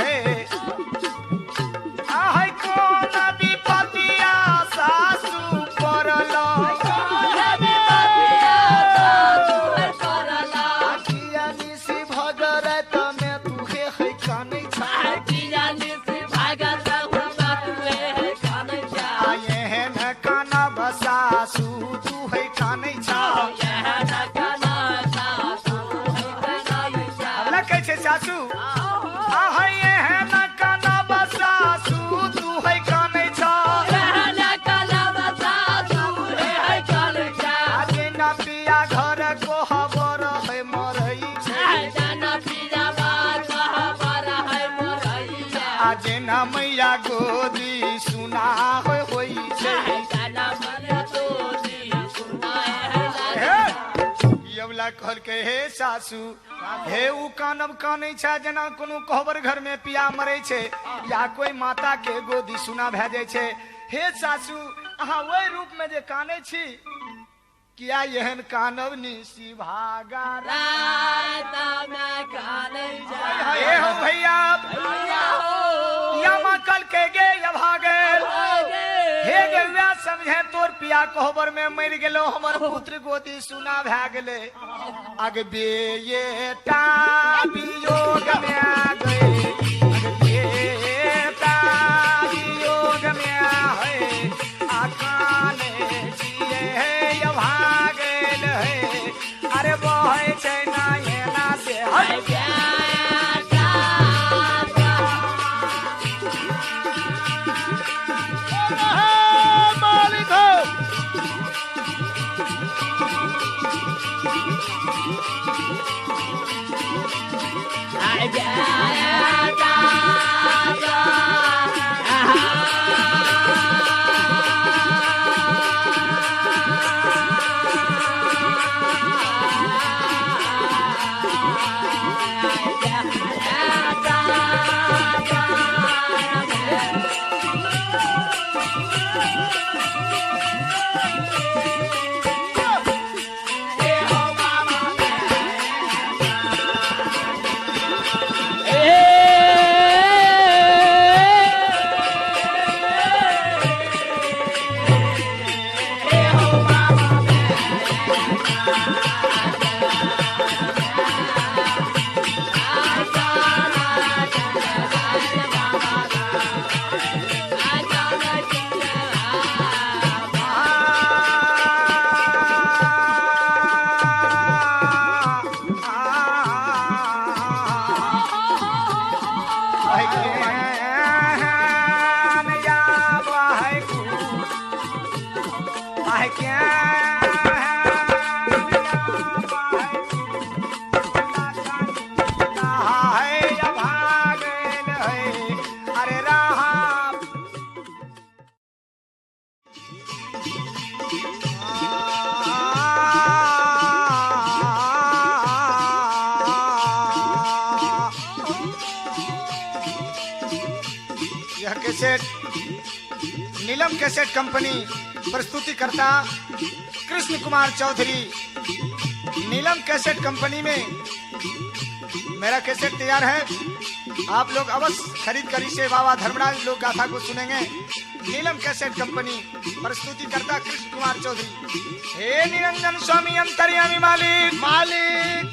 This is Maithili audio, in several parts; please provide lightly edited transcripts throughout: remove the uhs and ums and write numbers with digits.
हे आहे कोन विपतिया सासू पड़ल किया निसी भगरत में तुहे है कानै छा एहन कानब सासू तू है कानै छा अबला कहै छै सासू आहे एहन कानब सासू तू है कानै छा आ जेना पिया घर कोहबर है मरै छै आ जेना मैया गोदी सुना होय होइ छै हे यवला कहलकै हे सासू हे उ कानब कानै छै जेना कोनो कोहबर घर में पिया मरै छै या कोई माता के गोदी सुना भए जाइ छै। हे सासू अहाँ ओहि रूप में जे कानै छी किया एहन कानब निसी भागा हे हो भैया यामा कल के गे भागल हे गेलुआ समझे तोर पिया कोहबर में मरि गेलो हमर पुत्र गोदी सुना भए गेलै। अग बेटा वियोग में आ गए अग बेटा वियोग में है आ काने छियै हे भागल है अरे बहै छै ना एना से है मालिक हो। अरे रहा यह कैसेट नीलम कैसेट कंपनी प्रस्तुतिकर्ता कृष्ण कुमार चौधरी। नीलम कैसेट कंपनी में मेरा कैसेट तैयार है, आप लोग अवश्य खरीद कर इसे बाबा धर्मराज लोक गाथा को सुनेंगे। नीलम कैसेट कंपनी प्रस्तुतिकर्ता कृष्ण कुमार चौधरी। हे निरंजन स्वामी अंतर्यामी मालिक मालिक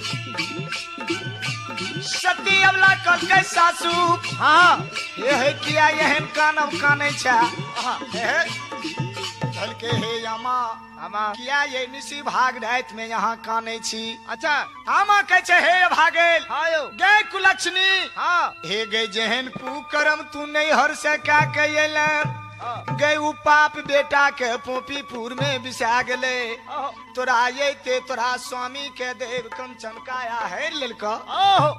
सती अबला कल के सासू हाँ ये है किया एहन कानब कानै छा हे के हे यामा किया ये निसी भाग रात में यहाँ कानै छी। अच्छा आमा कहै छै हे भागेल हाँ गे कुलक्षणी हाँ हे गे जेहन कुकर्म तू नैहर से क्या कयले गए उ पाप बेटा के पोपीपुर में बिसा गेले तोरा अयते तोरा स्वामी के देव कंचन काया हेर लेलको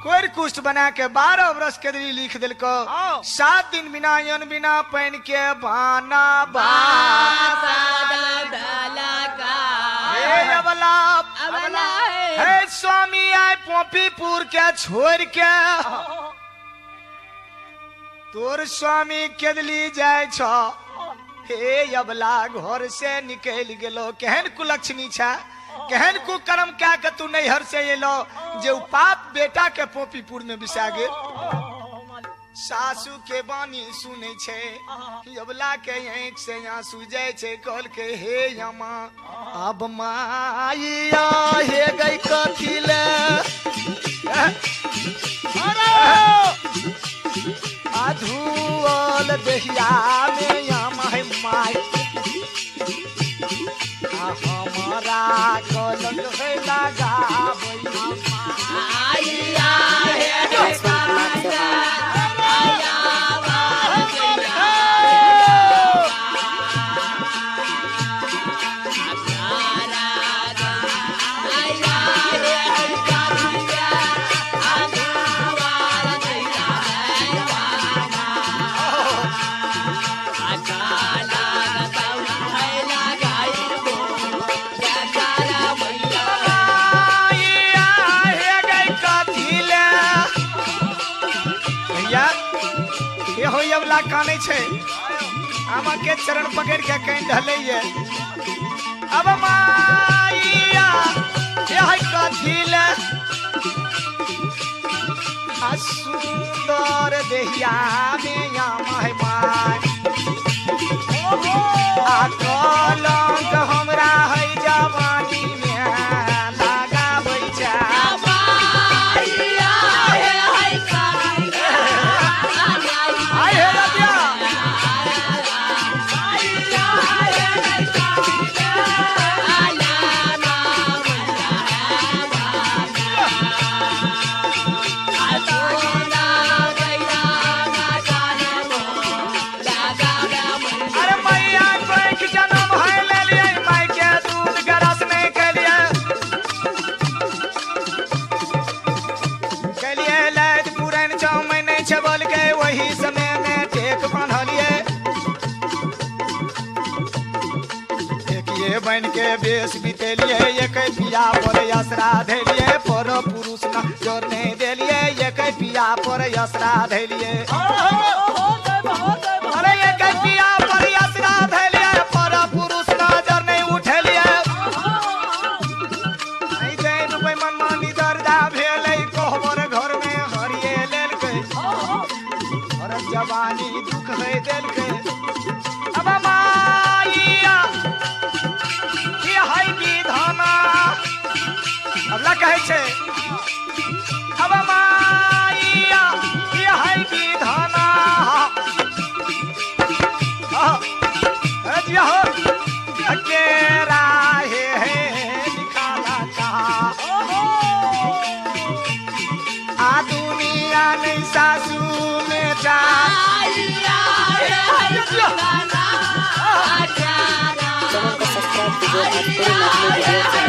कोर कुष्ठ बना के 12 वर्ष के लिख देलको 7 दिन बिना अन्न बिना पानि के बाना अबला हे स्वामी आय पोपीपुर के छोड़ के तोर स्वामी केदली जाय छ। हे अबला घर से निकल गेलो केहन कुलक्षणी छा केहन कुकर्म क्या के तू नैहर से एलो जे उ पाप बेटा के पोपीपुर में बिसा गेल। सासू के बानी सुनै छै यबला के आँख से आंसू जाइ छै कहल के हे यमा अब माइया हे गई कथी ले अधूल देहिया में यमा हे my हमारा कलंक है लगाबै Laxman Kumar Chauhan. कानै छै आमा के चरण पकड़ के कहीं ढले अब माइया यह कथी ले सुंदर देहिया में यामा है my आ कलंक हमरा है जवानी में लगाबै छै आय हे रतिया अरे मैया कोई जन्म है ले लिए माई के दूध गरस नहीं के लिए लैत पुरन छौ महीने छबल के वही समय में टेक बांधलिए एक बन के बेस बितेलिए एक पिया पर असरा धैलिए पर पुरुष न जोर नहीं देलिए एक पिया पर असरा धैलिए अरे एक पिया पर असरा धैलिए पर पुरुष नजर नहीं उठेलिए नहीं जाए रुपए मन मानी दर्दा भेलै कोहबर घर में हरिये लेलकै और जवानी दुख है देलकै अब माइया की है विधाना अबला कहै छै अब माइया की है विधाना अकेरा हे हे निकाला कहा आ दुनिया नहीं सासू में जा चैनल को सब्सक्राइब कीजिए और पूरी मैथिली वीडियो।